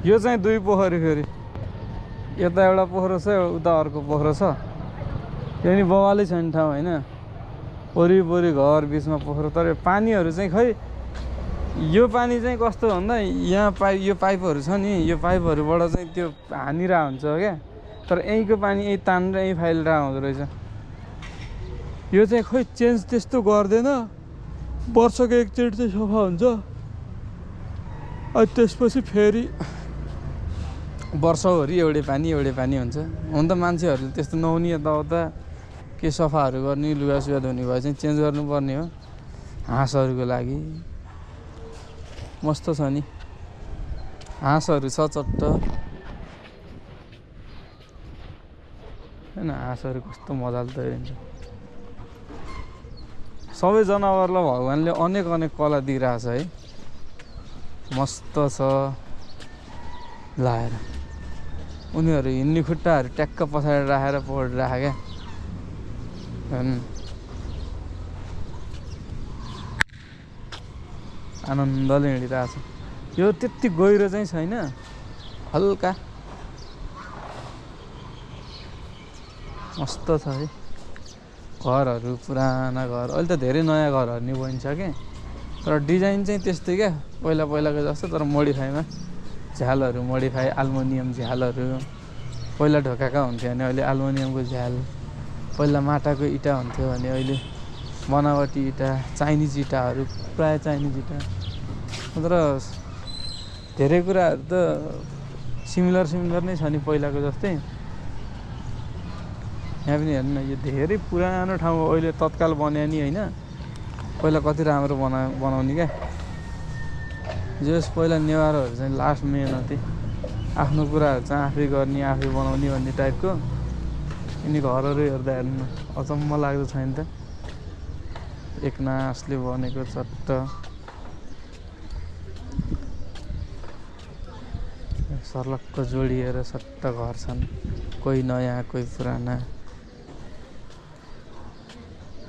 यो चाहिँ दुई पोखरी फेरि यता एउटा पोखरो छ उता अर्को पोखरो छ यो नि बवालै छैन ठाउँ होइन वरिपरि घर बिचमा पोखरो तर पानीहरू चाहिँ खै यो पानी चाहिँ कस्तो भन्दा यहाँ यो पाइपहरू छ नि यो पाइपहरूबाट चाहिँ त्यो हानिरा हुन्छ क्या तर यहीँको पानी यहीँ तानेर यहीँ फाइलिरहेको हुँदो रहेछ यो चाहिँ खै चेन्ज त्यस्तो गर्दैन वर्षको एकचोटि चाहिँ सफा हुन्छ अनि त्यसपछि फेरि वर्षभरि एउटै पानी हुन्छ हुन त मान्छेहरूले त्यस्तो नहुने यताउता के सफाहरू गर्ने लुगासुगा धुने भए चाहिँ चेन्ज गर्नुपर्ने हो हाँसहरूको लागि मस्त छ नि हाँसहरू छ चट्ट होइन हाँसहरू कस्तो मजाले तैरिन्छ सबै जनावरलाई भगवान्ले अनेक अनेक कला दिइरहेछ है मस्त छ लाएर उनीहरू हिँड्ने खुट्टाहरू ट्याक्क पछाडि राखेर पौडिराख क्या आनन्दले हिँडिरहेछ यो त्यति गहिरो चाहिँ छैन हल्का मस्त छ है घरहरू पुराना घर अहिले त धेरै नयाँ घरहरू नि बनिन्छ क्या तर डिजाइन चाहिँ त्यस्तै क्या पहिलाको जस्तो तर मोडिफाईमा झ्यालहरू मोडिफाई एल्युमिनियम झ्यालहरू पहिला ढोकाका हुन्थ्यो भने अहिले एल्युमिनियमको झ्याल पहिला माटाको इँटा हुन्थ्यो भने अहिले बनावटी इँटा चाइनिज इँटाहरू प्रायः चाइनिज इँटा तर धेरै कुराहरू त सिमिलर नै छ नि पहिलाको जस्तै यहाँ पनि हेर्नु न यो धेरै पुरानो ठाउँ अहिले तत्काल बन्यो नि होइन पहिला कति राम्रो बनाउने क्या जस पहिला नेवारहरू चाहिँ लास्ट मेहनती आफ्नो कुराहरू चाहिँ आफै गर्ने आफै बनाउने भन्ने टाइपको यिनी घरहरू हेर्दा हेर्नु अचम्म लाग्दो छैन त एकनासले बनेको चट्ट सर्लक्क जोडिएर सट्ट घर छन् कोही नयाँ कोही पुराना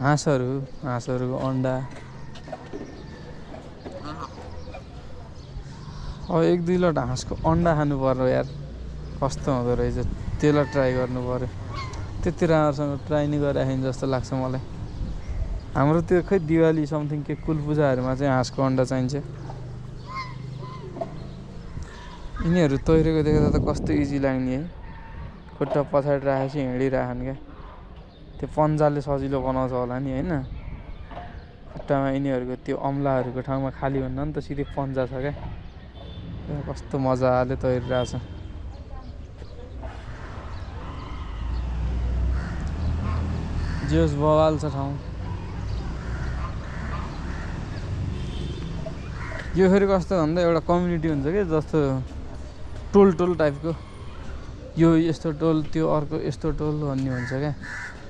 हाँसहरूको अन्डा अब 1-2 लट हाँसको अन्डा खानु पर्यो यार कस्तो हुँदो रहेछ त्यसलाई ट्राई गर्नु पर्यो त्यति राम्रोसँग ट्राई नै गरिराखेँ जस्तो लाग्छ मलाई हाम्रो त्यो खै दिवाली समथिङ के कुल पूजाहरूमा चाहिँ हाँसको अन्डा चाहिन्छ यिनीहरू तैरेको देख्दा त कस्तो इजी लाग्ने है खुट्टा पछाडि राखेपछि हिँडिराखन् क्या त्यो पन्जाले सजिलो बनाउँछ होला नि होइन खुट्टामा यिनीहरूको त्यो अम्लाहरूको ठाउँमा खाली हुन्न नि त सिधै पन्जा छ क्या कस्तो मजाले तैरिरहेछ जोस बवाल छ ठाउँ यो फेरि कस्तो भन्दा एउटा कम्युनिटी हुन्छ क्या जस्तो टोल टाइपको यो यस्तो टोल त्यो अर्को यस्तो टोल भन्ने हुन्छ क्या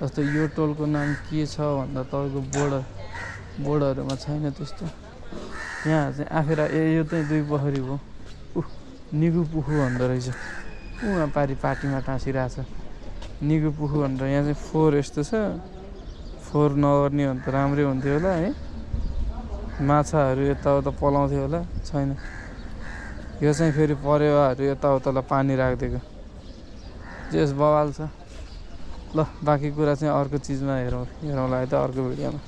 जस्तो यो टोलको नाम के छ भन्दा तपाईँको बोर्डहरूमा छैन त्यस्तो यहाँ चाहिँ आफेर यो चाहिँ 2 पोखरी भयो निगु पुखु भन्दो रहेछ उहाँ पार्टीमा टाँसिरहेछ निगु पुखु भनेर यहाँ चाहिँ 4 यस्तो छ 4 नगर्ने भने त राम्रै हुन्थ्यो होला है माछाहरू यताउता पलाउँथ्यो होला छैन यो चाहिँ फेरि परेवाहरू यताउतालाई पानी राखिदिएको जेस बवाल छ ल बाँकी कुरा चाहिँ अर्को चिजमा हेरौँला है त अर्को भिडियोमा